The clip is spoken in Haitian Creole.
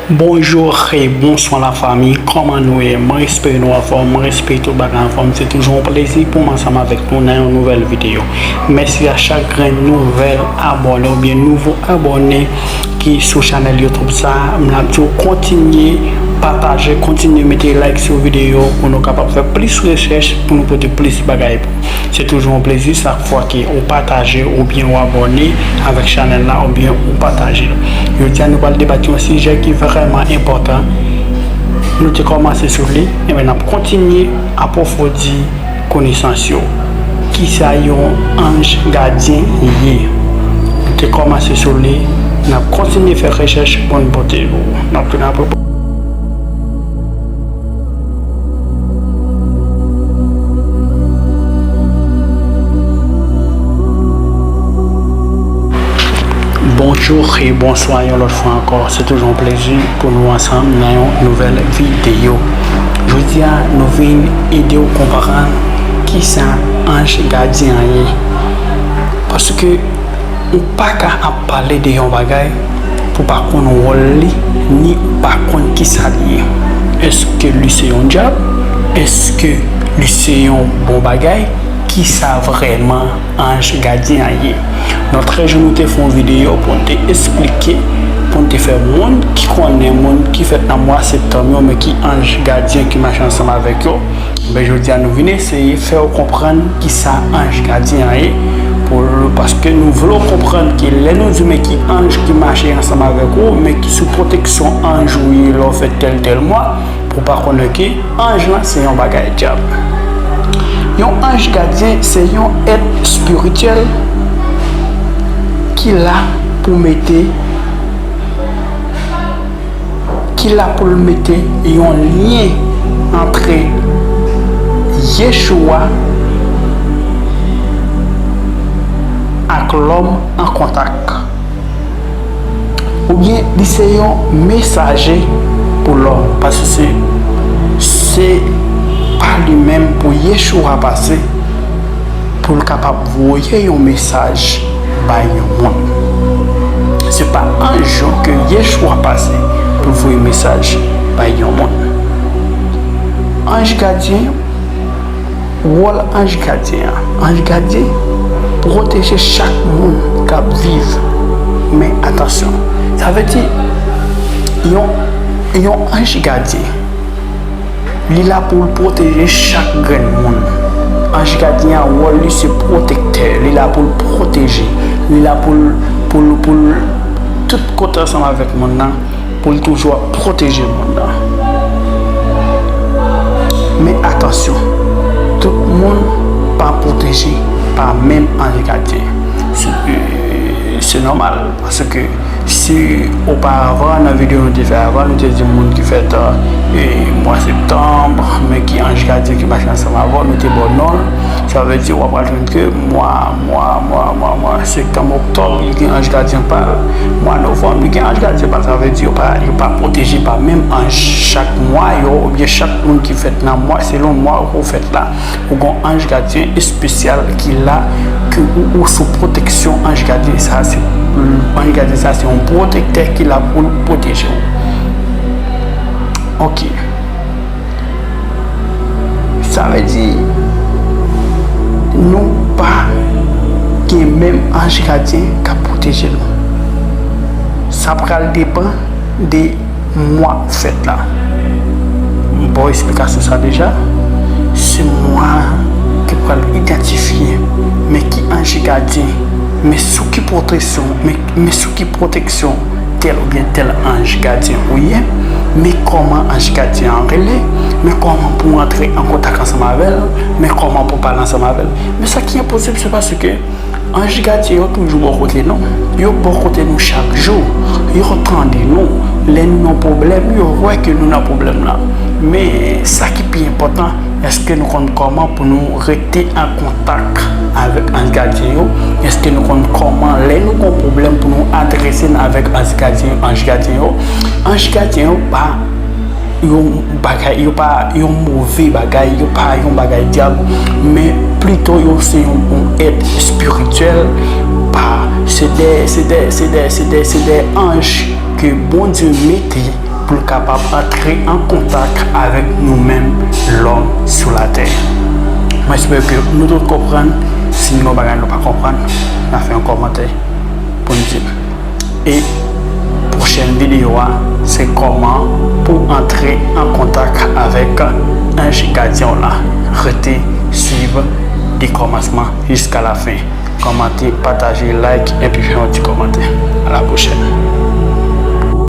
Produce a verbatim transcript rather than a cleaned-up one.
Bonjou e bonswa lafanmi, kòman nou ye? Mwen espere nou anfòm, mwen espere tout bagay anfòm. Se toujou yon plezi pou m ansanm avèk nou nan yon nouvèl videyo. Mèsi a chak grenn nouvèl abòne oubyen nouvo abòne ki sou chanèl YouTube sa a. M ap di w kontinye pataje, kontinye mete like sou videyo pou nou kapab fè plis rechèch, pou nou pote plis bagay pou Se toujou yon plezi chak fwa ke ou pataje oubyen ou abòne avèk chanèl la oubyen ou pataje l. Jodi a nou pral debat yon sijè ki vrèman enpòtan. Nou te kòmanse sou li, enben n ap kontinye apwofondi konesans yo. Kisa yon anj gadyen ye? Nou te kòmanse sou li, n ap kontinye fè rechèch pou n pote pou ou. N ap tounen apre. Bonjou e bonswa yon lòt fwa ankò. Se toujou yon plezi pou nou ansanm nan yon nouvèl videyo. Jodi a, nou vin ede w konprann kisa anj gadyen an ye. Paske ou pa ka ap pale de yon bagay pou w pa konn wòl li, ni ou pa konn kisa li ye. Èske li se yon dyab? Èske li se yon bon bagay? Kisa vrèman anj gadyen an ye? Nan trèz jou nou te fè yon videyo pou n te esplike, pou n te fè moun ki konnen, moun ki fèt nan mwa septanm yo, men ki anj gadyen ki mache ansanm avèk yo. Ben, jodi a nou vin eseye fè w konprann kisa anj gadyen an ye, pou, paske nou vle w konprann ke lè nou di men ki anj ki mache ansanm avèk ou, men ki sou pwoteksyon anj ou ye lè w fèt tèl tèl mwa, pou w pa konnen ke anj lan se yon bagay dyab. Yon anj gadyen se yon èt espirityèl ki la pou mete ki la pou l mete yon lyen antre Yeshua ak lòm an kontak. Oubyen, li se yon mesaje pou lòm, paske se, se pa li menm pou Yeshua pase pou l kapab voye yon mesaj bay yon moun. Se pa anj ke Yeshua pase pou l voye mesaj bay yon moun. Anj gadyen, wòl anj gadyen an. Anj gadyen pwoteje chak moun k ap viv. Men atansyon, sa vle di yon, yon anj gadyen, li la pou l pwoteje chak grenn moun. Anj gadyen an, wòl li se pwotektè. Li la pou l pwoteje. Li la pou l, pou l, pou l tout kote ansanm avèk moun nan, pou l toujou ap pwoteje moun nan. Men atansyon, tout moun pa pwoteje pa menm anj gadyen. Se, se nòmal, paske si oparavan, nan videyo nou te fè avan, nou te di moun ki fèt, e, mwa septanm, men ki anj gadyen ki mache ansanm avè w, nou te ba w non l. Sa vle di, w ap pral jwenn ke mwa, mwa, mwa, mwa, mwa septanm, oktòb, li gen anj gadyen pa l. Mwa novanm, li gen anj gadyen pa l. Sa vle di, yo pa, yo pa pwoteje pa menm anj. Chak mwa yo, oubyen chak moun ki fèt nan mwa, selon mwa ou fèt la, ou gon anj gadyen espesyal ki la, ke ou, ou sou pwoteksyon anj gadyen sa. Se, anj gadyen sa, se yon pwotektè ki la pou l pwoteje w. Ok. Sa vle di, nou pa gen menm anj gadyen k ap pwoteje nou. Sa pral depann de mwa ou fèt la. M ba w esplikasyon sa deja. Se mwa ki pral idantifye, men ki anj gadyen, men sou ki pwoteksyon, men, men sou ki pwoteksyon tèl oubyen tèl anj gadyen ou ye, men kòman anj gadyen an rele, men kòman pou w antre an kontak ansanm avè l, men kòman pou w pale ansanm avè l. Men sa ki enposib, se paske anj gadyen yo toujou bò kote nou. Yo bò kote nou chak jou. Yo tande nou. Lè nou nan pwoblèm, yo wè ke nou nan pwoblèm lan. Men sa ki pi enpòtan, èske nou konn kòman pou nou rete an kontak avèk anj gadyen yo? Èske nou konn kòman, lè nou gon pwoblèm, pou nou adrese n avèk anj gadyen, anj gadyen yo? Anj gadyen yo pa yon bagay, yo pa yon move bagay, yo pa yon bagay dyab, men plito yo se yon, yon èt espirityèl, pa, se de, se de, se de, se de, se de anj ke Bondye mete pou l kapab antre an kontak avèk nou menm lòm sou latè. Mwen espere ke nou tout konprann. Si gen yon bagay nou pa konprann, n a fè yon kòmantè pou n di l. E pwochèn videyo a, se kòman pou antre an kontak avèk anj gadyen w la. Rete swiv de kòmansman jiska lafen. Kòmante, pataje, like, epi fè yon ti kòmantè. A la pwochèn.